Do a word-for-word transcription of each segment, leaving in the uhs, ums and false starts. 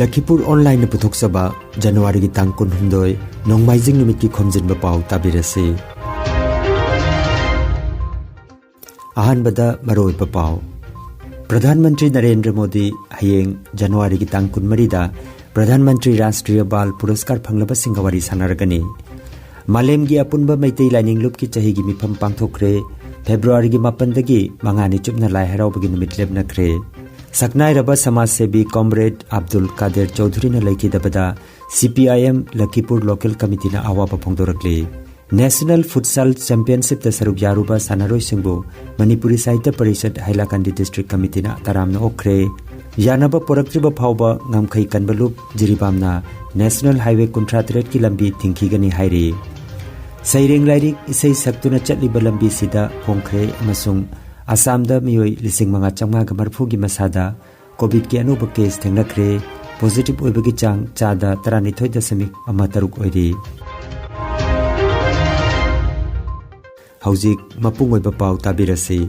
ꯂꯈꯤꯄꯨꯔ ꯑꯣꯟꯂꯥꯏꯟꯅ ꯄꯨꯊꯣꯛꯆꯕ ꯖꯅꯋꯥꯔꯤꯒꯤ ꯇꯥꯡ ꯀꯨꯟꯍꯨꯝꯗꯣꯏ, ꯅꯣꯡꯃꯥꯏꯖꯤꯡ ꯅꯨꯃꯤꯠꯀꯤ ꯈꯣꯝꯖꯤꯟꯕ ꯄꯥꯎ ꯇꯥꯕꯤꯔꯁꯤ꯫ ꯑꯍꯥꯟꯕꯗ ꯃꯔꯨꯑꯣꯏꯕ ꯄꯥꯎ꯫ ꯄ꯭ꯔꯙꯥꯟ ꯃꯟꯇ꯭ꯔꯤ ꯅꯔꯦꯟꯗ꯭ꯔ ꯃꯣꯗꯤ ꯍꯌꯦꯡ ꯖꯅꯋꯥꯔꯤꯒꯤ ꯇꯥꯡ ꯀꯨꯟꯃꯔꯤꯗ ꯄ꯭ꯔꯙꯥꯟ ꯃꯟꯇ꯭ꯔꯤ ꯔꯥꯁꯇ꯭ꯔꯤꯌ ꯕꯥꯜ ꯄꯨꯔꯁꯀꯥꯔ ꯐꯪꯂꯕꯁꯤꯡꯒ ꯋꯥꯔꯤ ꯁꯥꯟꯅꯔꯒꯅꯤ꯫ ꯃꯥꯂꯦꯝꯒꯤ ꯑꯄꯨꯟꯕ ꯃꯩꯇꯩ ꯂꯥꯏꯅꯤꯡ ꯂꯨꯞꯀꯤ ꯆꯍꯤꯒꯤ ꯃꯤꯐꯝ ꯄꯥꯡꯊꯣꯛꯈ꯭ꯔꯦ꯫ ꯐꯦꯕ꯭ꯔꯨꯋꯥꯔꯤꯒꯤ ꯃꯥꯄꯟꯗꯒꯤ ꯃꯉꯥꯅꯤ ꯆꯨꯞꯅ ꯂꯥꯏ ꯍꯔꯥꯎꯕꯒꯤ ꯅꯨꯃꯤꯠ ꯂꯦꯞꯅꯈ꯭ꯔꯦ꯫ ꯁꯛꯅꯥꯏꯔꯕ ꯁꯃꯥꯖ ꯁꯦꯕꯤ ꯀꯣꯝꯔꯦꯗ ꯑꯕꯗꯨꯜ ꯀꯥꯗꯦꯔ ꯆꯧꯙꯨꯔꯤꯅ ꯂꯩꯈꯤꯗꯕꯗ ꯁꯤ ꯄꯤ ꯑꯥꯏ ꯑꯦꯝ ꯂꯈꯤꯄꯨꯔ ꯂꯣꯀꯦꯜ ꯀꯃꯤꯇꯤꯅ ꯑꯋꯥꯕ ꯐꯣꯡꯗꯣꯔꯛꯂꯤ꯫ ꯅꯦꯁꯅꯦꯜ ꯐꯨꯠꯁꯥꯜ ꯆꯦꯝꯄꯤꯌꯟꯁꯤꯞꯇ ꯁꯔꯨꯛ ꯌꯥꯔꯨꯕ ꯁꯥꯟꯅꯔꯣꯏꯁꯤꯡꯕꯨ ꯃꯅꯤꯄꯨꯔꯤ ꯁꯥꯍꯤꯇ꯭ꯌ ꯄꯔꯤꯁꯠ ꯍꯥꯏꯂꯥꯀꯟꯗꯤ ꯗꯤꯁꯇ꯭ꯔꯤꯛ ꯀꯃꯤꯇꯤꯅ ꯇꯔꯥꯝꯅ ꯑꯣꯛꯈ꯭ꯔꯦ꯫ ꯌꯥꯅꯕ ꯄꯨꯔꯛꯇ꯭ꯔꯤꯕ ꯐꯥꯎꯕ ꯉꯝꯈꯩ ꯀꯟꯕ ꯂꯨꯞ ꯖꯤꯔꯤꯕꯥꯝꯅ ꯅꯦꯁꯅꯦꯜ ꯍꯥꯏꯋꯦ ꯀꯨꯟꯊ꯭ꯔꯥ ꯇꯔꯦꯠꯀꯤ ꯂꯝꯕꯤ ꯊꯤꯡꯈꯤꯒꯅꯤ ꯍꯥꯏꯔꯤ꯫ ꯁꯩꯔꯦꯡ ꯂꯥꯏꯔꯤꯛ ꯏꯁꯩ ꯁꯛꯇꯨꯅ ꯆꯠꯂꯤꯕ ꯂꯝꯕꯤꯁꯤꯗ ꯍꯣꯡꯈ꯭ꯔꯦ ꯑꯃꯁꯨꯡ ꯑꯁꯥꯝꯗ ꯃꯤꯑꯣꯏ ꯂꯤꯁꯤꯡ ꯃꯉꯥ ꯆꯥꯝꯃꯉꯥꯒ ꯃꯔꯤꯐꯨꯒꯤ ꯃꯁꯥꯗ ꯀꯣꯚꯤꯗꯀꯤ ꯑꯅꯧꯕ ꯀꯦꯁ ꯊꯦꯡꯅꯈ꯭ꯔꯦ꯫ ꯄꯣꯖꯤꯇꯤꯚ ꯑꯣꯏꯕꯒꯤ ꯆꯥꯡ ꯆꯥꯗ ꯇꯔꯥꯅꯤꯊꯣꯏ ꯗꯁꯃꯤꯛ ꯑꯃ ꯇꯔꯨꯛ ꯑꯣꯏꯔꯤ꯫ ꯍꯧꯖꯤꯛ ꯃꯄꯨꯡ ꯑꯣꯏꯕ ꯄꯥꯎ ꯇꯥꯕꯤꯔꯁꯤ꯫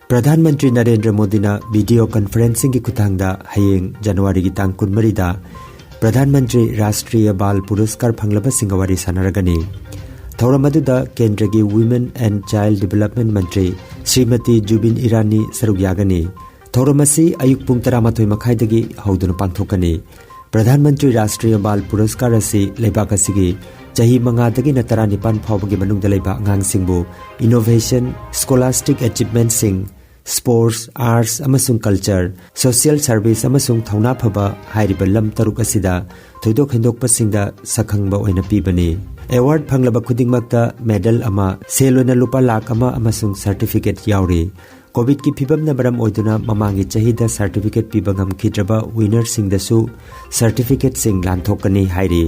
ꯄ꯭ꯔꯙꯥꯟ ꯃꯟꯇ꯭ꯔꯤ ꯅꯔꯦꯟꯗ꯭ꯔ ꯃꯣꯗꯤꯅ ꯚꯤꯗꯤꯑꯣ ꯀꯟꯐꯔꯦꯟꯁꯤꯡꯒꯤ ꯈꯨꯠꯊꯥꯡꯗ ꯍꯌꯦꯡ ꯖꯅꯋꯥꯔꯤꯒꯤ ꯇꯥꯡ ꯀꯨꯟꯃꯔꯤꯗ ꯄ꯭ꯔꯙꯥꯟ ꯃꯟꯇ꯭ꯔꯤ ꯔꯥꯁꯇ꯭ꯔꯤꯌ ꯕꯥꯜ ꯄꯨꯔꯁꯀꯥꯔ ꯐꯪꯂꯕꯁꯤꯡꯒ ꯋꯥꯔꯤ ꯁꯥꯟꯅꯔꯒꯅꯤ꯫ ꯊꯧꯔꯝ ꯑꯗꯨꯗ ꯀꯦꯟꯗ꯭ꯔꯒꯤ Women and Child Development ꯃꯟꯇ꯭ꯔꯤ ꯁ꯭ꯔꯤꯃꯇꯤ ꯖꯨꯕꯤꯟ ꯏꯔꯥꯅꯤ ꯁꯔꯨꯛ ꯌꯥꯒꯅꯤ꯫ ꯊꯧꯔꯝ ꯑꯁꯤ ꯑꯌꯨꯛ ꯄꯨꯡ ꯇꯔꯥꯃꯥꯊꯣꯏ ꯃꯈꯥꯏꯗꯒꯤ ꯍꯧꯗꯨꯅ ꯄꯥꯡꯊꯣꯛꯀꯅꯤ꯫ ꯄ꯭ꯔꯙꯥꯟ ꯃꯟꯇ꯭ꯔꯤ ꯔꯥꯁꯇ꯭ꯔꯤꯌ ꯕꯥꯜ ꯄꯨꯔꯁꯀꯥꯔ ꯑꯁꯤ ꯂꯩꯕꯥꯛ ꯑꯁꯤꯒꯤ ꯆꯍꯤ ꯃꯉꯥꯗꯒꯤꯅ ꯇꯔꯥꯅꯤꯄꯥꯟ ꯐꯥꯎꯕꯒꯤ ꯃꯅꯨꯡꯗ ꯂꯩꯕ ꯑꯉꯥꯡꯁꯤꯡꯕꯨ innovation, scholastic achievementꯁꯤꯡ, sports, arts ꯑꯃꯁꯨꯡ culture, social service ꯑꯃꯁꯨꯡ ꯊꯧꯅꯥ ꯐꯕ ꯍꯥꯏꯔꯤꯕ ꯂꯝ ꯇꯔꯨꯛ ꯑꯁꯤꯗ ꯊꯣꯏꯗꯣꯛ ꯍꯦꯟꯗꯣꯛꯄꯁꯤꯡꯗ ꯁꯛꯈꯪꯕ ꯑꯣꯏꯅ ꯄꯤꯕꯅꯤ꯫ ꯑꯦꯋꯥꯔꯗ ꯐꯪꯂꯕ ꯈꯨꯗꯤꯡꯃꯛꯇ ꯃꯦꯗꯜ ꯑꯃ, ꯁꯦꯜ ꯑꯣꯏꯅ ꯂꯨꯄꯥ ꯂꯥꯈ ꯑꯃ ꯑꯃꯁꯨꯡ ꯁꯔꯇꯤꯐꯤꯀꯦꯠ ꯌꯥꯎꯔꯤ꯫ ꯀꯣꯚꯤꯗꯀꯤ ꯐꯤꯕꯝꯅ ꯃꯔꯝ ꯑꯣꯏꯗꯨꯅ ꯃꯃꯥꯡꯒꯤ ꯆꯍꯤꯗ ꯁꯔꯇꯤꯐꯤꯀꯦꯠ ꯄꯤꯕ ꯉꯝꯈꯤꯗ꯭ꯔꯕ ꯋꯤꯅꯔꯁꯤꯡꯗꯁꯨ ꯁꯔꯇꯤꯐꯤꯀꯦꯠꯁꯤꯡ ꯂꯥꯟꯊꯣꯛꯀꯅꯤ ꯍꯥꯏꯔꯤ꯫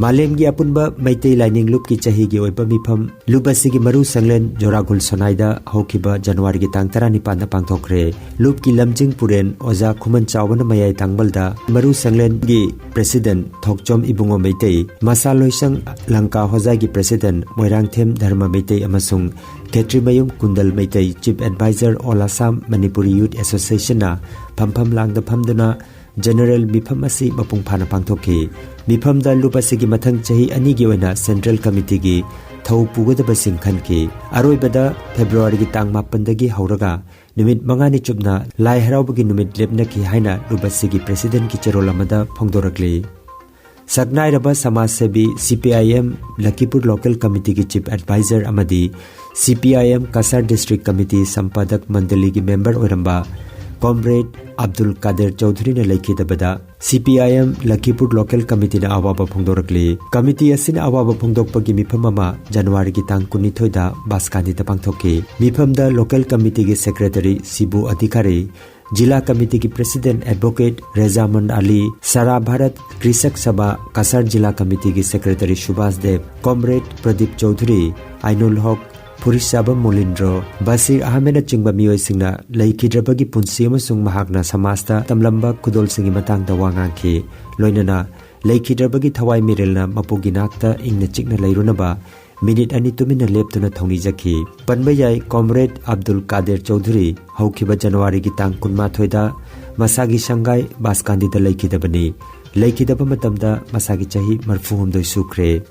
ꯃꯥꯂꯦꯝꯒꯤ ꯑꯄꯨꯟꯕ ꯃꯩꯇꯩ ꯂꯥꯏꯅꯤꯡ ꯂꯨꯞꯀꯤ ꯆꯍꯤꯒꯤ ꯑꯣꯏꯕ ꯃꯤꯐꯝ ꯂꯨꯞ ꯑꯁꯤꯒꯤ ꯃꯔꯨ ꯁꯪꯂꯦꯟ ꯖꯣꯔꯥꯒꯨꯜ ꯁꯣꯅꯥꯏꯗ ꯍꯧꯈꯤꯕ ꯖꯅꯋꯥꯔꯤꯒꯤ ꯇꯥꯡ ꯇꯔꯥꯅꯤꯄꯥꯟꯗ ꯄꯥꯡꯊꯣꯛꯈ꯭ꯔꯦ꯫ ꯂꯨꯞꯀꯤ ꯂꯝꯖꯤꯡ ꯄꯨꯔꯦꯟ ꯑꯣꯖꯥ ꯈꯨꯃꯟ ꯆꯥꯎꯕꯅ ꯃꯌꯥꯏ ꯇꯥꯡꯕꯜꯗ ꯃꯔꯨ ꯁꯪꯂꯦꯟꯒꯤ ꯄ꯭ꯔꯦꯁꯤꯗꯦꯟꯠ ꯊꯣꯛꯆꯣꯝ ꯏꯕꯨꯡꯉꯣ ꯃꯩꯇꯩ, ꯃꯁꯥ ꯂꯣꯏꯁꯪ ꯂꯪꯀꯥ ꯍꯣꯖꯥꯏꯒꯤ ꯄ꯭ꯔꯦꯁꯤꯗꯦꯟꯠ ꯃꯣꯏꯔꯥꯡꯊꯦꯝ ꯙꯔꯃ ꯃꯩꯇꯩ ꯑꯃꯁꯨꯡ Khetrimayum Kundal Meitei, chief adviser all Assam Manipuri youth ꯑꯦꯁꯣꯁꯤꯌꯦꯁꯟꯅ ꯐꯝꯐꯝ ꯂꯥꯡꯗ ꯐꯝꯗꯨꯅ ꯖꯦꯅꯔꯦꯜ ꯃꯤꯐꯝ ꯑꯁꯤ ꯃꯄꯨꯡ ꯐꯥꯅ ꯄꯥꯡꯊꯣꯛꯈꯤ꯫ ꯃꯤꯐꯝꯗ ꯂꯨꯞ ꯑꯁꯤꯒꯤ ꯃꯊꯪ ꯆꯍꯤ ꯑꯅꯤꯒꯤ ꯑꯣꯏꯅ ꯁꯦꯟꯇ꯭ꯔꯦꯜ ꯀꯃꯤꯇꯤꯒꯤ ꯊꯧ ꯄꯨꯒꯗꯕꯁꯤꯡ ꯈꯟꯈꯤ꯫ ꯑꯔꯣꯏꯕꯗ ꯐꯦꯕ꯭ꯔꯨꯋꯥꯔꯤꯒꯤ ꯇꯥꯡ ꯃꯥꯄꯟꯗꯒꯤ ꯍꯧꯔꯒ ꯅꯨꯃꯤꯠ ꯃꯉꯥꯅꯤ ꯆꯨꯞꯅ ꯂꯥꯏ ꯍꯔꯥꯎꯕꯒꯤ ꯅꯨꯃꯤꯠ ꯂꯦꯞꯅꯈꯤ ꯍꯥꯏꯅ ꯂꯨꯞ ꯑꯁꯤꯒꯤ ꯄ꯭ꯔꯦꯁꯤꯗꯦꯟꯠꯀꯤ ꯆꯦꯔꯣꯜ ꯑꯃꯗ ꯐꯣꯡꯗꯣꯔꯛꯂꯤ꯫ ꯁꯛꯅꯥꯏꯔꯕ ꯁꯃꯥꯖꯁꯦꯕꯤ, CPIM ꯂꯈꯤꯄꯨꯔ ꯂꯣꯀꯦꯜ ꯀꯃꯤꯇꯤꯒꯤ ꯆꯤꯐ ꯑꯦꯗꯚꯥꯏꯖꯔ ꯑꯃꯗꯤ CPIM ꯀꯁꯥꯔ ꯗꯤꯁꯇ꯭ꯔꯤꯛ ꯀꯃꯤꯇꯤ ꯁꯝꯄꯥꯗꯛ ꯃꯟꯗꯂꯤꯒꯤ ꯃꯦꯝꯕꯔ ꯑꯣꯏꯔꯝꯕ ꯀꯣꯝꯔꯦꯗ ꯑꯕꯗꯨꯜ ꯀꯥꯗꯤꯔ ꯆꯧꯙꯨꯔꯤꯅ ꯂꯩꯈꯤꯗꯕꯗ CPIM ꯂꯈꯤꯄꯨꯔ ꯂꯣꯀꯦꯜ ꯀꯃꯤꯇꯤꯅ ꯑꯋꯥꯕ ꯐꯣꯡꯗꯣꯔꯛꯂꯤ꯫ ꯀꯃꯤꯇꯤ ꯑꯁꯤꯅ ꯑꯋꯥꯕ ꯐꯣꯡꯗꯣꯛꯄꯒꯤ ꯃꯤꯐꯝ ꯑꯃ ꯖꯅꯋꯥꯔꯤꯒꯤ ꯇꯥꯡ ꯀꯨꯟꯅꯤꯊꯣꯏꯗ ꯕꯥꯁꯀꯥꯟꯗꯤꯗ ꯄꯥꯡꯊꯣꯛꯈꯤ꯫ ꯃꯤꯐꯝꯗ ꯂꯣꯀꯦꯜ ꯀꯃꯤꯇꯤꯒꯤ ꯁꯦꯀ꯭ꯔꯦꯇꯔꯤ ꯁꯤꯕꯨ ꯑꯙꯤꯀꯥꯔꯤ, ꯖꯤꯂꯥ ꯀꯃꯤꯇꯤꯒꯤ ꯄ꯭ꯔꯦꯁꯤꯗꯦꯟꯠ ꯑꯦꯗꯚꯣꯀꯦꯠ ꯔꯦꯖꯥꯃꯟ ꯑꯂꯤ, ꯁꯥꯔꯥ ꯚꯥꯔꯠ ꯀ꯭ꯔꯤꯁꯛ ꯁꯚꯥ ꯀꯁꯥꯔ ꯖꯤꯂꯥ ꯀꯃꯤꯇꯤꯒꯤ ꯁꯦꯀ꯭ꯔꯦꯇꯔꯤ ꯁꯨꯕꯥꯁ ꯗꯦꯕ, ꯀꯣꯝꯔꯦꯗ ꯄ꯭ꯔꯗꯤꯞ ꯆꯧꯙꯨꯔꯤ, ꯑꯥꯏꯅꯨꯜ ꯍꯣꯛ, ꯐꯨꯔꯤꯁꯥꯕꯝ ꯃꯣꯂꯤꯟꯗ꯭ꯔꯣ, ꯕꯁꯤꯔ ꯑꯍꯃꯦꯗꯅꯆꯤꯡꯕ ꯃꯤꯑꯣꯏꯁꯤꯡꯅ ꯂꯩꯈꯤꯗ꯭ꯔꯕꯒꯤ ꯄꯨꯟꯁꯤ ꯑꯃꯁꯨꯡ ꯃꯍꯥꯛꯅ ꯁꯃꯥꯖꯇ ꯇꯝꯂꯝꯕ ꯈꯨꯗꯣꯜꯁꯤꯡꯒꯤ ꯃꯇꯥꯡꯗ ꯋꯥ ꯉꯥꯡꯈꯤ꯫ ꯂꯣꯏꯅꯅ ꯂꯩꯈꯤꯗ꯭ꯔꯕꯒꯤ ꯊꯋꯥꯏ ꯃꯤꯔꯦꯜꯅ ꯃꯄꯨꯒꯤ ꯅꯥꯛꯇ ꯏꯪꯅ ꯆꯤꯛꯅ ꯂꯩꯔꯨꯅꯕ ꯃꯤꯅꯤꯠ ꯑꯅꯤ ꯇꯨꯃꯤꯟꯅ ꯂꯦꯞꯇꯨꯅ ꯊꯧꯅꯤꯖꯈꯤ꯫ ꯄꯟꯕ ꯌꯥꯏ, ꯀꯣꯝꯔꯦꯗ ꯑꯕꯗꯨꯜ ꯀꯥꯗꯤꯔ ꯆꯧꯙꯨꯔꯤ ꯍꯧꯈꯤꯕ ꯖꯅꯋꯥꯔꯤꯒꯤ ꯇꯥꯡ ꯀꯨꯟꯃꯥꯊꯣꯏꯗ ꯃꯁꯥꯒꯤ ꯁꯪꯒꯥꯏ ꯕꯥꯁꯀꯥꯟꯗꯤꯗ ꯂꯩꯈꯤꯗꯕꯅꯤ꯫ ꯂꯩꯈꯤꯗꯕ ꯃꯇꯝꯗ ꯃꯁꯥꯒꯤ ꯆꯍꯤ ꯃꯔꯐꯨꯍꯨꯝꯗꯣꯏ ꯁꯨꯈ꯭ꯔꯦ꯫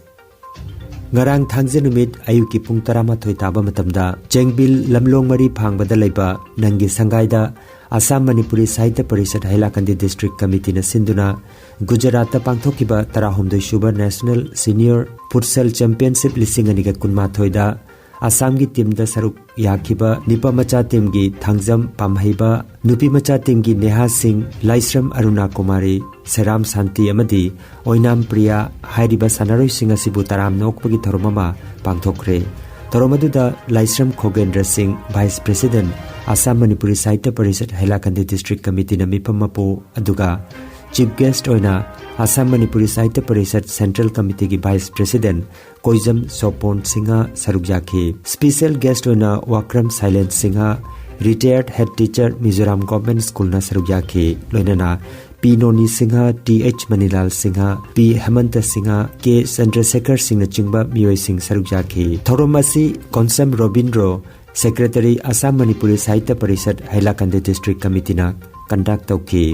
ꯉꯔꯥꯡ ꯊꯥꯡꯖ ꯅꯨꯃꯤꯠ ꯑꯌꯨꯛꯀꯤ ꯄꯨꯡ ꯇꯔꯥꯃꯥꯊꯣꯏ ꯇꯥꯕ ꯃꯇꯝꯗ ꯆꯦꯡꯕꯤꯜ ꯂꯝꯂꯣꯡ ꯃꯔꯤ ꯐꯥꯡꯕꯗ ꯂꯩꯕ ꯅꯪꯒꯤ ꯁꯪꯒꯥꯏꯗ ꯑꯁꯥꯝ ꯃꯅꯤꯄꯨꯔꯤ ꯁꯥꯍꯤꯇ꯭ꯌ ꯄꯔꯤꯁꯠ ꯍꯩꯂꯥꯀꯟꯗꯤ ꯗꯤꯁꯇ꯭ꯔꯤꯛ ꯀꯃꯤꯇꯤꯅ ꯁꯤꯟꯗꯨꯅ ꯒꯨꯖꯔꯥꯠꯇ ꯄꯥꯡꯊꯣꯛꯈꯤꯕ ꯇꯔꯥꯍꯨꯝꯗꯣꯏ ꯁꯨꯕ ꯅꯦꯁꯅꯦꯜ ꯁꯤꯅꯤꯌꯔ ꯐꯨꯠꯁꯦꯜ ꯆꯦꯝꯄꯤꯌꯟꯁꯤꯞ ꯂꯤꯁꯤꯡ ꯑꯅꯤꯒ ꯀꯨꯟꯃꯥꯊꯣꯏꯗ ꯑꯁꯥꯝꯒꯤ ꯇꯤꯝꯗ ꯁꯔꯨꯛ ꯌꯥꯈꯤꯕ ꯅꯨꯄꯥ ꯃꯆꯥ ꯇꯤꯝꯒꯤ ꯊꯥꯡꯖꯝ ꯄꯥꯝꯍꯩꯕ, ꯅꯨꯄꯤ ꯃꯆꯥ ꯇꯤꯝꯒꯤ ꯅꯦꯍꯥ ꯁꯤꯡ, ꯂꯥꯏꯁ꯭ꯔꯝ ꯑꯔꯨꯅꯥ ꯀꯨꯃꯥꯔꯤ, ꯁꯦꯔꯥꯝ ꯁꯥꯟꯇꯤ ꯑꯃꯗꯤ ꯑꯣꯏꯅꯥꯝ ꯄ꯭ꯔꯤꯌꯥ ꯍꯥꯏꯔꯤꯕ ꯁꯥꯟꯅꯔꯣꯏꯁꯤꯡ ꯑꯁꯤꯕꯨ ꯇꯔꯥꯝꯅ ꯑꯣꯛꯄꯒꯤ ꯊꯧꯔꯝ ꯑꯃ ꯄꯥꯡꯊꯣꯛꯈ꯭ꯔꯦ꯫ ꯊꯧꯔꯝ ꯑꯗꯨꯗ Laishram Khogendra Singh, vice president, Assam Manipuri Sahitya Parishad Hailakandi district ꯀꯃꯤꯇꯤꯅ ꯃꯤꯐꯝ ꯃꯄꯨ, ꯑꯗꯨꯒ ꯆꯤꯐ ꯒꯦꯁ꯭ꯠ ꯑꯣꯏꯅ ꯑꯁꯥꯝ ꯃꯅꯤꯄꯨꯔꯤ ꯁꯥꯍꯤꯇ꯭ꯌ ꯄꯔꯤꯁꯠ ꯁꯦꯟꯇ꯭ꯔꯦꯜ ꯀꯃꯤꯇꯤꯒꯤ ꯚꯥꯏꯁ ꯄ꯭ꯔꯦꯁꯤꯗꯦꯟꯠ ꯀꯣꯏꯖꯝ ꯁꯣꯄꯣꯟ ꯁꯤꯡꯍ ꯁꯔꯨꯛ ꯌꯥꯈꯤ꯫ ꯁ꯭ꯄꯦꯁꯤꯌꯦꯜ ꯒꯦꯁ꯭ꯠ ꯑꯣꯏꯅ Wakram Sailen Singh, retired head teacher, Mizoram government ꯁ꯭ꯀꯨꯜꯅ ꯁꯔꯨꯛ ꯌꯥꯈꯤ꯫ ꯂꯣꯏꯅꯅ P Noni Singh, T H Manilal Singh, P Hemanta Singh, K Chandrashekhar ꯁꯤꯡꯅꯆꯤꯡꯕ ꯃꯤꯑꯣꯏꯁꯤꯡ ꯁꯔꯨꯛ ꯌꯥꯈꯤ꯫ ꯊꯧꯔꯝ ꯑꯁꯤ Konsam Robindro, secretary, Assam Manipuri Sahitya Parishad, Hailakandi district ꯀꯃꯤꯇꯤꯅ conduct ꯇꯧꯈꯤ꯫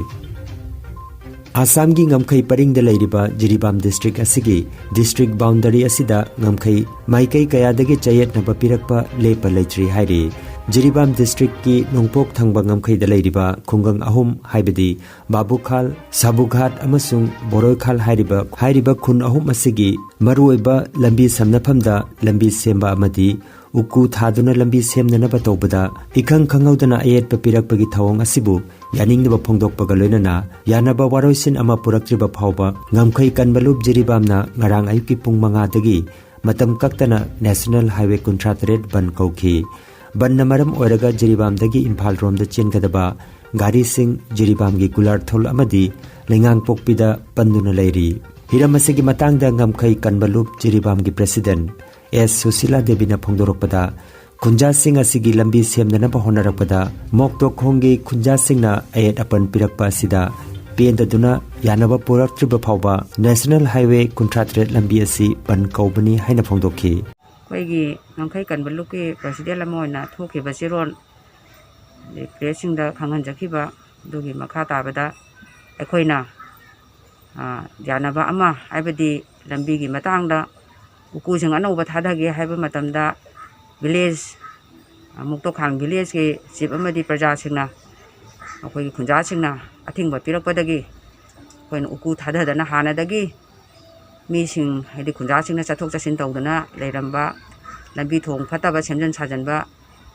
ꯑꯁꯥꯝꯒꯤ ꯉꯝꯈꯩ ꯄꯔꯤꯡꯗ ꯂꯩꯔꯤꯕ ꯖꯤꯔꯤꯕꯥꯝ ꯗꯤꯁꯇ꯭ꯔꯤꯛ ꯑꯁꯤꯒꯤ ꯗꯤꯁꯇ꯭ꯔꯤꯛ ꯕꯥꯎꯟꯗꯔꯤ ꯑꯁꯤꯗ ꯉꯝꯈꯩ ꯃꯥꯏꯀꯩ ꯀꯌꯥꯗꯒꯤ ꯆꯌꯦꯠꯅꯕ ꯄꯤꯔꯛꯄ ꯂꯦꯞꯄ ꯂꯩꯇ꯭ꯔꯤ ꯍꯥꯏꯔꯤ꯫ ꯖꯤꯔꯤꯕꯥꯝ ꯗꯤꯁꯇ꯭ꯔꯤꯛꯀꯤ ꯅꯣꯡꯄꯣꯛ ꯊꯪꯕ ꯉꯝꯈꯩꯗ ꯂꯩꯔꯤꯕ ꯈꯨꯡꯒꯪ ꯑꯍꯨꯝ, ꯍꯥꯏꯕꯗꯤ ꯕꯥꯕꯨꯈꯥꯜ, ꯁꯥꯕꯨꯘꯥꯠ ꯑꯃꯁꯨꯡ ꯕꯣꯔꯣꯏꯈꯥꯜ ꯍꯥꯏꯔꯤꯕ, ꯍꯥꯏꯔꯤꯕ ꯈꯨꯟ ꯑꯍꯨꯝ ꯑꯁꯤꯒꯤ ꯃꯔꯨꯑꯣꯏꯕ ꯂꯝꯕꯤ ꯁꯝꯅꯐꯝꯗ ꯂꯝꯕꯤ ꯁꯦꯝꯕ ꯑꯃꯗꯤ ꯎꯀꯨ ꯊꯥꯗꯨꯅ ꯂꯝꯕꯤ ꯁꯦꯝꯅꯅꯕ ꯇꯧꯕꯗ ꯏꯈꯪ ꯈꯪꯍꯧꯗꯅ ꯑꯌꯦꯠꯄ ꯄꯤꯔꯛꯄꯒꯤ ꯊꯧꯑꯣꯡ ꯑꯁꯤꯕꯨ ꯌꯥꯅꯤꯡꯗꯕ ꯐꯣꯡꯗꯣꯛꯄꯒ ꯂꯣꯏꯅꯅ ꯌꯥꯅꯕ ꯋꯥꯔꯣꯏꯁꯤꯟ ꯑꯃ ꯄꯨꯔꯛꯇ꯭ꯔꯤꯕ ꯐꯥꯎꯕ ꯉꯝꯈꯩ ꯀꯟꯕꯂꯨꯞ ꯖꯤꯔꯤꯕꯥꯝꯅ ꯉꯔꯥꯡ ꯑꯌꯨꯛꯀꯤ ꯄꯨꯡ ꯃꯉꯥꯗꯒꯤ ꯃꯇꯝ ꯀꯛꯇꯅ ꯅꯦꯁꯅꯦꯜ ꯍꯥꯏꯋꯦ ꯀꯨꯟꯊ꯭ꯔꯥ ꯇꯔꯦꯠ ꯕꯟ ꯀꯧꯈꯤ꯫ ꯕꯟꯅ ꯃꯔꯝ ꯑꯣꯏꯔꯒ ꯖꯤꯔꯤꯕꯥꯝꯗꯒꯤ ꯏꯝꯐꯥꯜ ꯔꯣꯝꯗ ꯆꯦꯟꯒꯗꯕ ꯒꯥꯔꯤꯁꯤꯡ ꯖꯤꯔꯤꯕꯥꯝꯒꯤ ꯒꯨꯂꯥꯔꯊꯣꯜ ꯑꯃꯗꯤ ꯂꯩꯉꯥꯡꯄꯣꯛꯄꯤꯗ ꯄꯟꯗꯨꯅ ꯂꯩꯔꯤ꯫ ꯍꯤꯔꯝ ꯑꯁꯤꯒꯤ ꯃꯇꯥꯡꯗ ꯉꯝꯈꯩ ꯀꯟꯕꯂꯨꯞ ꯖꯤꯔꯤꯕꯥꯝꯒꯤ ꯄ꯭ꯔꯦꯁꯤꯗꯦꯟ ꯑꯦꯁ ꯁꯨꯁꯤꯂꯥ ꯗꯦꯕꯤꯅ ꯐꯣꯡꯗꯣꯔꯛꯄꯗ, ꯈꯨꯟꯖꯥꯁꯤꯡ ꯑꯁꯤꯒꯤ ꯂꯝꯕꯤ ꯁꯦꯝꯅꯅꯕ ꯍꯣꯠꯅꯔꯛꯄꯗ ꯃꯣꯛꯇꯣꯛꯈꯣꯡꯒꯤ ꯈꯨꯟꯖꯥꯁꯤꯡꯅ ꯑꯌꯦꯠ ꯑꯄꯟ ꯄꯤꯔꯛꯄ ꯑꯁꯤꯗ ꯄꯦꯟꯗꯗꯨꯅ ꯌꯥꯅꯕ ꯄꯨꯔꯛꯇ꯭ꯔꯤꯕ ꯐꯥꯎꯕ ꯅꯦꯁꯅꯦꯜ ꯍꯥꯏꯋꯦ ꯀꯨꯟꯊ꯭ꯔꯥ ꯇꯔꯦꯠ ꯂꯝꯕꯤ ꯑꯁꯤ ꯕꯟ ꯀꯧꯕꯅꯤ ꯍꯥꯏꯅ ꯐꯣꯡꯗꯣꯛꯈꯤ꯫ ꯑꯩꯈꯣꯏꯒꯤ ꯉꯝꯈꯩ ꯀꯟꯕ ꯂꯨꯞꯀꯤ ꯄ꯭ꯔꯁꯤꯗꯦꯟ ꯑꯃ ꯑꯣꯏꯅ ꯊꯣꯛꯈꯤꯕ ꯆꯦꯔꯣꯜ ꯑꯗꯩ ꯄ꯭ꯔꯦꯁꯁꯤꯡꯗ ꯈꯪꯍꯟꯖꯈꯤꯕ ꯑꯗꯨꯒꯤ ꯃꯈꯥ ꯇꯥꯕꯗ ꯑꯩꯈꯣꯏꯅ, ꯑ, ꯌꯥꯅꯕ ꯑꯃ, ꯍꯥꯏꯕꯗꯤ ꯂꯝꯕꯤꯒꯤ ꯃꯇꯥꯡꯗ ꯎꯀꯨꯁꯤꯡ ꯑꯅꯧꯕ ꯊꯥꯗꯒꯦ ꯍꯥꯏꯕ ꯃꯇꯝꯗ ꯚꯤꯂꯦꯖ, ꯑ, ꯃꯨꯛꯇꯣꯈꯥꯡ ꯚꯤꯂꯦꯖꯀꯤ ꯆꯤꯞ ꯑꯃꯗꯤ ꯄ꯭ꯔꯖꯥꯁꯤꯡꯅ, ꯑꯩꯈꯣꯏꯒꯤ ꯈꯨꯟꯖꯥꯁꯤꯡꯅ ꯑꯊꯤꯡꯕ ꯄꯤꯔꯛꯄꯗꯒꯤ ꯑꯩꯈꯣꯏꯅ ꯎꯀꯨ ꯊꯥꯗꯗꯅ ꯍꯥꯟꯅꯗꯒꯤ ꯃꯤꯁꯤꯡ, ꯍꯥꯏꯗꯤ ꯈꯨꯟꯖꯥꯁꯤꯡꯅ ꯆꯠꯊꯣꯛ ꯆꯠꯁꯤꯟ ꯇꯧꯗꯅ ꯂꯩꯔꯝꯕ, ꯂꯝꯕꯤ ꯊꯣꯡ ꯐꯠꯇꯕ ꯁꯦꯝꯖꯤꯟ ꯁꯥꯖꯤꯟꯕ,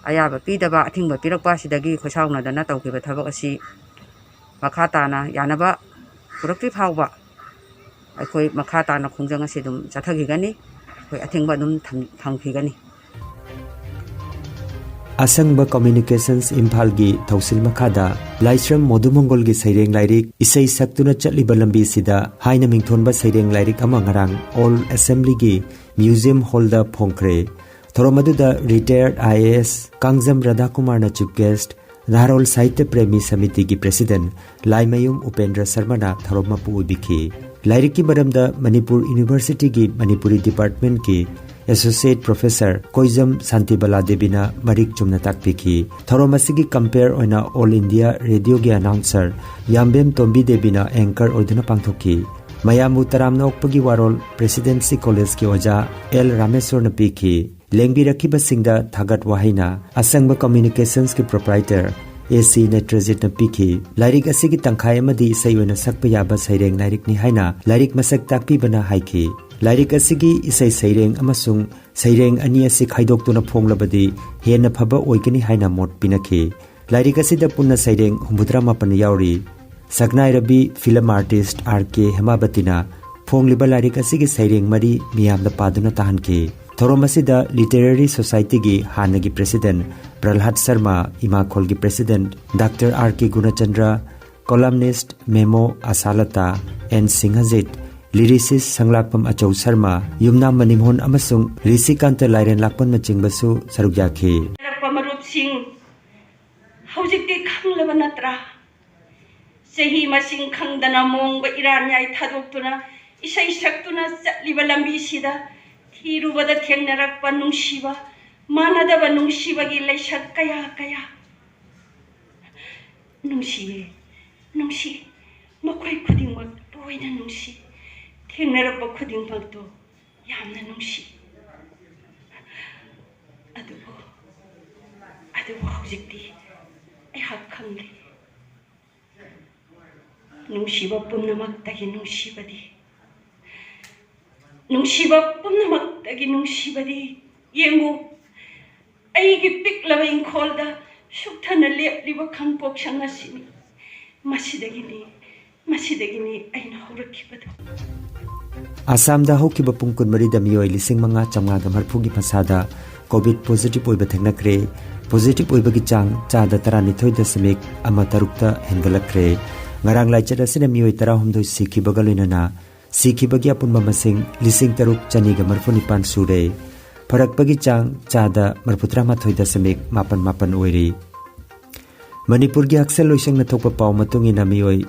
ꯑꯌꯥꯕ ꯄꯤꯗꯕ, ꯑꯊꯤꯡꯕ ꯄꯤꯔꯛꯄ ꯑꯁꯤꯗꯒꯤ ꯈꯣꯏꯁꯥꯎꯅꯗꯅ ꯇꯧꯈꯤꯕ ꯊꯕꯛ ꯑꯁꯤ ꯃꯈꯥ ꯇꯥꯅ ꯌꯥꯅꯕ ꯄꯨꯔꯛꯇ꯭ꯔꯤ ꯐꯥꯎꯕ ꯑꯩꯈꯣꯏ ꯃꯈꯥ ꯇꯥꯅ ꯈꯣꯡꯖꯪ ꯑꯁꯤ ꯑꯗꯨꯝ ꯆꯠꯊꯈꯤꯒꯅꯤ꯫ ꯑꯩꯈꯣꯏ ꯑꯊꯤꯡꯕ ꯑꯗꯨꯝ ꯊꯝ-, ꯊꯝꯈꯤꯒꯅꯤ꯫ ꯑꯁꯪꯕ ꯀꯝꯃ꯭ꯌꯨꯅꯤꯀꯦꯁꯟꯁ ꯏꯝꯐꯥꯜꯒꯤ ꯊꯧꯁꯤꯜ ꯃꯈꯥꯗ ꯂꯥꯏꯁ꯭ꯔꯝ ꯃꯣꯗꯨꯃꯪꯒꯣꯜꯒꯤ ꯁꯩꯔꯦꯡ ꯂꯥꯏꯔꯤꯛ ꯏꯁꯩ ꯁꯛꯇꯨꯅ ꯆꯠꯂꯤꯕ ꯂꯝꯕꯤꯁꯤꯗ ꯍꯥꯏꯅ ꯃꯤꯡꯊꯣꯟꯕ ꯁꯩꯔꯦꯡ ꯂꯥꯏꯔꯤꯛ ꯑꯃ ꯉꯔꯥꯡ ꯑꯣꯜ ꯑꯦꯁꯦꯝꯕ꯭ꯂꯤꯒꯤ ꯃ꯭ꯌꯨꯖꯤꯌꯝ ꯍꯣꯜꯗ ꯐꯣꯡꯈ꯭ꯔꯦ꯫ ꯊꯧꯔꯝ ꯑꯗꯨꯗ retired I A S Kangjam ꯔꯥꯙꯥꯀꯨꯃꯥꯔꯅ ꯆꯤꯐ ꯒꯦꯁ꯭ꯠ, ꯅꯍꯥꯔꯣꯜ ꯁꯥꯍꯤꯇ꯭ꯌ ꯄ꯭ꯔꯦꯃꯤ ꯁꯃꯤꯇꯤꯒꯤ ꯄ꯭ꯔꯦꯁꯤꯗꯦꯟꯠ ꯂꯥꯏꯃꯌꯨꯝ ꯎꯄꯦꯟꯗ꯭ꯔ ꯁꯔꯃꯅ ꯊꯧꯔꯝ ꯃꯄꯨ ꯑꯣꯏꯕꯤꯈꯤ꯫ ꯂꯥꯏꯔꯤꯛꯀꯤ ꯃꯔꯝꯗ ꯃꯅꯤꯄꯨꯔ ꯌꯨꯅꯤꯚꯔꯁꯤꯇꯤꯒꯤ ꯃꯅꯤꯄꯨꯔꯤ ꯗꯤꯄꯥꯔꯠꯃꯦꯟꯠꯀꯤ Associate Professor ꯀꯣꯏꯖꯝ ꯁꯥꯟꯇꯤꯕꯂꯥ ꯗꯦꯕꯤꯅ ꯃꯔꯤꯛ ꯆꯨꯝꯅ ꯇꯥꯛꯄꯤꯈꯤ꯫ ꯊꯧꯔꯝ ꯑꯁꯤꯒꯤ compere ꯑꯣꯏꯅ All India Radioꯒꯤ announcer ꯌꯥꯝꯕꯦꯝ ꯇꯣꯝꯕꯤ ꯗꯦꯕꯤꯅ anchor ꯑꯣꯏꯗꯨꯅ ꯄꯥꯡꯊꯣꯛꯈꯤ꯫ ꯃꯌꯥꯝꯕꯨ ꯇꯔꯥꯝꯅ ꯑꯣꯛꯄꯒꯤ ꯋꯥꯔꯣꯜ Presidency Collegeꯀꯤ ꯑꯣꯖꯥ ꯑꯦꯜ ꯔꯥꯃꯦꯁꯣꯔꯅ ꯄꯤꯈꯤ꯫ ꯂꯦꯡꯕꯤꯔꯛꯈꯤꯕꯁꯤꯡꯗ ꯊꯥꯒꯠ ꯋꯥꯍꯩꯅ ꯑꯁꯪꯕ Communicationsꯀꯤ proprietor ꯑꯦ ꯁꯤ ꯅꯦꯇ꯭ꯔꯖꯤꯠꯅ ꯄꯤꯈꯤ꯫ ꯂꯥꯏꯔꯤꯛ ꯑꯁꯤꯒꯤ ꯇꯪꯈꯥꯏ ꯑꯃꯗꯤ ꯏꯁꯩ ꯑꯣꯏꯅ ꯁꯛꯄ ꯌꯥꯕ ꯁꯩꯔꯦꯡ ꯂꯥꯏꯔꯤꯛꯅꯤ ꯍꯥꯏꯅ ꯂꯥꯏꯔꯤꯛ ꯃꯁꯛ ꯇꯥꯛꯄꯤꯕꯅ ꯍꯥꯏꯈꯤ꯫ ꯂꯥꯏꯔꯤꯛ ꯑꯁꯤꯒꯤ ꯏꯁꯩ ꯁꯩꯔꯦꯡ ꯑꯃꯁꯨꯡ ꯁꯩꯔꯦꯡ ꯑꯅꯤ ꯑꯁꯤ ꯈꯥꯏꯗꯣꯛꯇꯨꯅ ꯐꯣꯡꯂꯕꯗꯤ ꯍꯦꯟꯅ ꯐꯕ ꯑꯣꯏꯒꯅꯤ ꯍꯥꯏꯅ ꯃꯣꯠ ꯄꯤꯅꯈꯤ꯫ ꯂꯥꯏꯔꯤꯛ ꯑꯁꯤꯗ ꯄꯨꯟꯅ ꯁꯩꯔꯦꯡ ꯍꯨꯝꯐꯨꯇꯔꯥ ꯃꯥꯄꯟ ꯌꯥꯎꯔꯤ꯫ ꯁꯛꯅꯥꯏꯔꯕꯤ film artist ꯑꯥꯔ ꯀꯦ ꯍꯦꯃꯥꯕꯇꯤꯅ ꯐꯣꯡꯂꯤꯕ ꯂꯥꯏꯔꯤꯛ ꯑꯁꯤꯒꯤ ꯁꯩꯔꯦꯡ ꯃꯔꯤ ꯃꯤꯌꯥꯝꯗ ꯄꯥꯗꯨꯅ ꯇꯥꯍꯟꯈꯤ꯫ ꯊꯧꯔꯝ ꯑꯁꯤꯗ Literary Societyꯒꯤ ꯍꯥꯟꯅꯒꯤ President ꯄ꯭ꯔꯍꯂꯥꯗ ꯁꯔꯃ, ꯏꯃꯥꯈꯣꯜꯒꯤ President doctor R K Gunachandra, columnist ꯃꯦꯃꯣ ꯑꯁꯥꯂꯇꯥ, ꯑꯦꯟ ꯁꯤꯡꯍꯖꯤꯠ, lyricist ꯁꯪꯂꯥꯛꯄꯝ ꯑꯆꯧ ꯁꯔꯃ, ꯌꯨꯝꯅꯥꯝ ꯃꯅꯤꯃꯣꯍꯟ ꯑꯃꯁꯨꯡ ꯔꯤꯁꯤꯀꯥꯟꯇ ꯂꯥꯏꯔꯦꯟ ꯂꯥꯛꯄꯝꯅꯆꯤꯡꯕꯁꯨ ꯁꯔꯨꯛ ꯌꯥꯈꯤ꯫ ꯂꯩꯔꯛꯄ ꯃꯔꯨꯞꯁꯤꯡ, ꯍꯧꯖꯤꯛꯇꯤ ꯈꯪꯂꯕ ꯅꯠꯇ꯭ꯔꯥ? ꯆꯍꯤ ꯃꯁꯤꯡ ꯈꯪꯗꯅ ꯃꯣꯡꯕ ꯏꯔꯥꯟꯌꯥꯏ ꯊꯥꯗꯣꯛꯇꯨꯅ ꯏꯁꯩ ꯁꯛꯇꯨꯅ ꯆꯠꯂꯤꯕ ꯂꯝꯕꯤꯁꯤꯗ ꯊꯤꯔꯨꯕꯗ ꯊꯦꯡꯅꯔꯛꯄ ꯅꯨꯡꯁꯤꯕ, ꯃꯥꯟꯅꯗꯕ ꯅꯨꯡꯁꯤꯕꯒꯤ ꯂꯩꯁꯛ ꯀꯌꯥ ꯀꯌꯥ꯫ ꯅꯨꯡꯁꯤꯌꯦ, ꯅꯨꯡꯁꯤ, ꯃꯈꯣꯏ ꯈꯨꯗꯤꯡꯃꯛ ꯂꯣꯏꯅ ꯅꯨꯡꯁꯤ꯫ ꯊꯦꯡꯅꯔꯛꯄ ꯈꯨꯗꯤꯡꯃꯛꯇꯨ ꯌꯥꯝꯅ ꯅꯨꯡꯁꯤ꯫ ꯑꯗꯨꯕꯨ, ꯑꯗꯨꯕꯨ ꯍꯧꯖꯤꯛꯇꯤ ꯑꯩꯍꯥꯛ ꯈꯪꯂꯦ꯫ ꯅꯨꯡꯁꯤꯕ ꯄꯨꯝꯅꯃꯛꯇꯒꯤ ꯅꯨꯡꯁꯤꯕꯗꯤ, ꯅꯨꯡꯁꯤꯕ ꯄꯨꯝꯅꯃꯛꯇꯒꯤ ꯅꯨꯡꯁꯤꯕꯗꯤ, ꯌꯦꯡꯉꯨ, ꯑꯩꯒꯤ ꯄꯤꯛꯂꯕ ꯏꯪꯈꯣꯜꯗ ꯁꯨꯛꯊꯅ ꯂꯦꯞꯂꯤꯕ ꯈꯥꯡꯄꯣꯛꯁꯪ ꯑꯁꯤꯅꯤ꯫ ꯃꯁꯤꯗꯒꯤꯅꯤ, ꯃꯁꯤꯗꯒꯤꯅꯤ ꯑꯩꯅ ꯍꯧꯔꯛꯈꯤꯕꯗꯨ꯫ ꯑꯁꯥꯝꯗ ꯍꯧꯈꯤꯕ ꯄꯨꯡ ꯀꯨꯟꯃꯔꯤꯗ ꯃꯤꯑꯣꯏ ꯂꯤꯁꯤꯡ ꯃꯉꯥ ꯆꯥꯝꯃꯉꯥꯒ ꯃꯔꯤꯐꯨꯒꯤ ꯃꯁꯥꯗ COVID positive ꯑꯣꯏꯕ ꯊꯦꯡꯅꯈ꯭ꯔꯦ꯫ Positive ꯑꯣꯏꯕꯒꯤ ꯆꯥꯡ ꯆꯥꯗ ꯇꯔꯥꯅꯤꯊꯣꯏ ꯗꯁꯃꯤꯛ ꯑꯃ ꯇꯔꯨꯛꯇ ꯍꯦꯟꯒꯠꯂꯛꯈ꯭ꯔꯦ꯫ ꯉꯔꯥꯡ ꯂꯥꯏꯆꯠ ꯑꯁꯤꯅ ꯃꯤꯑꯣꯏ ꯇꯔꯥꯍꯨꯝꯗꯣꯏ ꯁꯤꯈꯤꯕꯒ ꯂꯣꯏꯅꯅ ꯁꯤꯈꯤꯕꯒꯤ ꯑꯄꯨꯟꯕ ꯃꯁꯤꯡ ꯂꯤꯁꯤꯡ ꯇꯔꯨꯛ ꯆꯅꯤꯒ ꯃꯔꯤꯐꯨ ꯅꯤꯄꯥꯟ ꯁꯨꯔꯦ꯫ ꯐꯔꯛꯄꯒꯤ ꯆꯥꯡ ꯆꯥꯗ ꯃꯔꯤꯐꯨꯇꯔꯥ ꯃꯥꯊꯣꯏ ꯗꯁꯃꯤꯛ ꯃꯥꯄꯟ ꯃꯥꯄꯟ ꯑꯣꯏꯔꯤ꯫ ꯃꯅꯤꯄꯨꯔꯒꯤ ꯍꯛꯁꯦꯜ ꯂꯣꯏꯁꯪꯅ ꯊꯣꯛꯄ ꯄꯥꯎ ꯃꯇꯨꯡ ꯏꯟꯅ ꯃꯤꯑꯣꯏ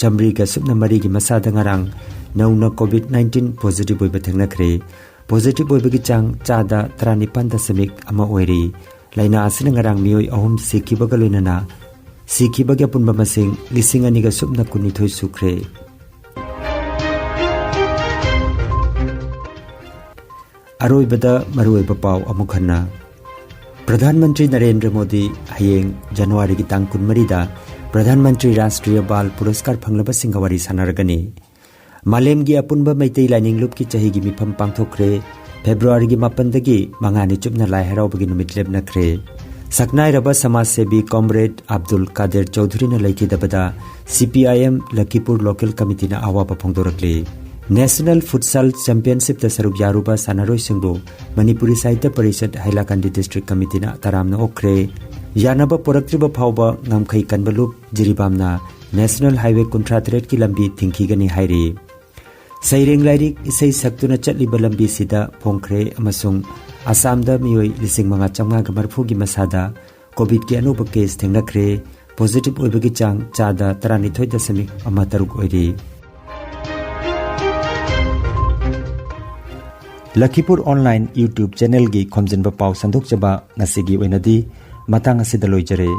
ꯆꯥꯃꯔꯤꯒ ꯁꯨꯞꯅ ꯃꯔꯤꯒꯤ ꯃꯁꯥꯗ ꯉꯔꯥꯡ ꯅꯧꯅ COVID nineteen positive ꯑꯣꯏꯕ ꯊꯦꯡꯅꯈ꯭ꯔꯦ꯫ ꯄꯣꯖꯤꯇꯤꯚ ꯑꯣꯏꯕꯒꯤ ꯆꯥꯡ ꯆꯥꯗ ꯇꯔꯥꯅꯤꯄꯥꯟ ꯗꯁꯃꯤꯛ ꯑꯃ ꯑꯣꯏꯔꯤ꯫ ꯂꯥꯏꯅꯥ ꯑꯁꯤꯅ ꯉꯔꯥꯡ ꯃꯤꯑꯣꯏ ꯑꯍꯨꯝ ꯁꯤꯈꯤꯕꯒ ꯂꯣꯏꯅꯅ ꯁꯤꯈꯤꯕꯒꯤ ꯑꯄꯨꯟꯕ ꯃꯁꯤꯡ ꯂꯤꯁꯤꯡ ꯑꯅꯤꯒ ꯁꯨꯞꯅ ꯀꯨꯟꯅꯤꯊꯣꯏ ꯁꯨꯈ꯭ꯔꯦ꯫ ꯑꯔꯣꯏꯕꯗ ꯃꯔꯨꯑꯣꯏꯕ ꯄꯥꯎ ꯑꯃꯨꯛ ꯍꯟꯅ꯫ ꯄ꯭ꯔꯙꯥꯟ ꯃꯟꯇ꯭ꯔꯤ ꯅꯔꯦꯟꯗ꯭ꯔ ꯃꯣꯗꯤ ꯍꯌꯦꯡ ꯖꯅꯋꯥꯔꯤꯒꯤ ꯇꯥꯡ ꯀꯨꯟꯃꯔꯤꯗ ꯄ꯭ꯔꯙꯥꯟ ꯃꯟꯇ꯭ꯔꯤ ꯔꯥꯁꯇ꯭ꯔꯤꯌ ꯕꯥꯜ ꯄꯨꯔꯁꯀꯥꯔ ꯐꯪꯂꯕꯁꯤꯡꯒ ꯋꯥꯔꯤ ꯁꯥꯟꯅꯔꯒꯅꯤ꯫ ꯃꯥꯂꯦꯝꯒꯤ ꯑꯄꯨꯟꯕ ꯃꯩꯇꯩ ꯂꯥꯏꯅꯤꯡ ꯂꯨꯞꯀꯤ ꯆꯍꯤꯒꯤ ꯃꯤꯐꯝ ꯄꯥꯡꯊꯣꯛꯈ꯭ꯔꯦ꯫ ꯐꯦꯕ꯭ꯔꯨꯋꯥꯔꯤꯒꯤ ꯃꯥꯄꯟꯗꯒꯤ ꯃꯉꯥꯅꯤ ꯆꯨꯞꯅ ꯂꯥꯏ ꯍꯔꯥꯎꯕꯒꯤ ꯅꯨꯃꯤꯠ ꯂꯦꯞꯅꯈ꯭ꯔꯦ꯫ ꯁꯛꯅꯥꯏꯔꯕ ꯁꯃꯥꯖ ꯁꯦꯕꯤ ꯀꯣꯝꯔꯦꯗ ꯑꯕꯗꯨꯜ ꯀꯥꯗꯤꯔ ꯆꯧꯙꯨꯔꯤꯅ ꯂꯩꯈꯤꯗꯕꯗ ꯁꯤ ꯄꯤ ꯑꯥꯏ ꯑꯦꯝ ꯂꯈꯤꯄꯨꯔ ꯂꯣꯀꯦꯜ ꯀꯃꯤꯇꯤꯅ ꯑꯋꯥꯕ ꯐꯣꯡꯗꯣꯔꯛꯂꯤ꯫ ꯅꯦꯁꯅꯦꯜ ꯐꯨꯠꯁꯥꯜ ꯆꯦꯝꯄꯤꯌꯟꯁꯤꯞꯇ ꯁꯔꯨꯛ ꯌꯥꯔꯨꯕ ꯁꯥꯟꯅꯔꯣꯏꯁꯤꯡꯕꯨ ꯃꯅꯤꯄꯨꯔꯤ ꯁꯥꯍꯤꯇ꯭ꯌ ꯄꯔꯤꯁꯠ ꯍꯥꯏꯂꯥꯀꯥꯟꯗꯤ ꯗꯤꯁꯇ꯭ꯔꯤꯛ ꯀꯃꯤꯇꯤꯅ ꯇꯔꯥꯝꯅ ꯑꯣꯛꯈ꯭ꯔꯦ꯫ ꯌꯥꯅꯕ ꯄꯨꯔꯛꯇ꯭ꯔꯤꯕ ꯐꯥꯎꯕ ꯉꯝꯈꯩ ꯀꯟꯕ ꯂꯨꯞ ꯖꯤꯔꯤꯕꯥꯝꯅ ꯅꯦꯁꯅꯦꯜ ꯍꯥꯏꯋꯦ ꯀꯨꯟꯊ꯭ꯔꯥ ꯇꯔꯦꯠꯀꯤ ꯂꯝꯕꯤ ꯊꯤꯡꯈꯤꯒꯅꯤ ꯍꯥꯏꯔꯤ꯫ ꯁꯩꯔꯦꯡ ꯂꯥꯏꯔꯤꯛ ꯏꯁꯩ ꯁꯛꯇꯨꯅ ꯆꯠꯂꯤꯕ ꯂꯝꯕꯤꯁꯤꯗ ꯐꯣꯡꯈ꯭ꯔꯦ ꯑꯃꯁꯨꯡ ꯑꯁꯥꯝꯗ ꯃꯤꯑꯣꯏ ꯂꯤꯁꯤꯡ ꯃꯉꯥ ꯆꯥꯝꯃꯉꯥꯒ ꯃꯔꯤꯐꯨꯒꯤ ꯃꯁꯥꯗ ꯀꯣꯚꯤꯗꯀꯤ ꯑꯅꯧꯕ ꯀꯦꯁ ꯊꯦꯡꯅꯈ꯭ꯔꯦ꯫ ꯄꯣꯖꯤꯇꯤꯚ ꯑꯣꯏꯕꯒꯤ ꯆꯥꯡ ꯆꯥꯗ ꯇꯔꯥꯅꯤꯊꯣꯏ ꯗꯁꯃꯤꯛ ꯑꯃ ꯇꯔꯨꯛ ꯑꯣꯏꯔꯤ꯫ ꯂꯈꯤꯄꯨꯔ ꯑꯣꯟꯂꯥꯏꯟ YouTube ꯆꯦꯅꯦꯜꯒꯤ ꯈꯣꯝꯖꯤꯟꯕ ꯄꯥꯎ ꯁꯟꯗꯣꯛꯆꯕ ꯉꯁꯤꯒꯤ ꯑꯣꯏꯅꯗꯤ ꯃꯇꯥꯡ ꯑꯁꯤꯗ ꯂꯣꯏꯖꯔꯦ꯫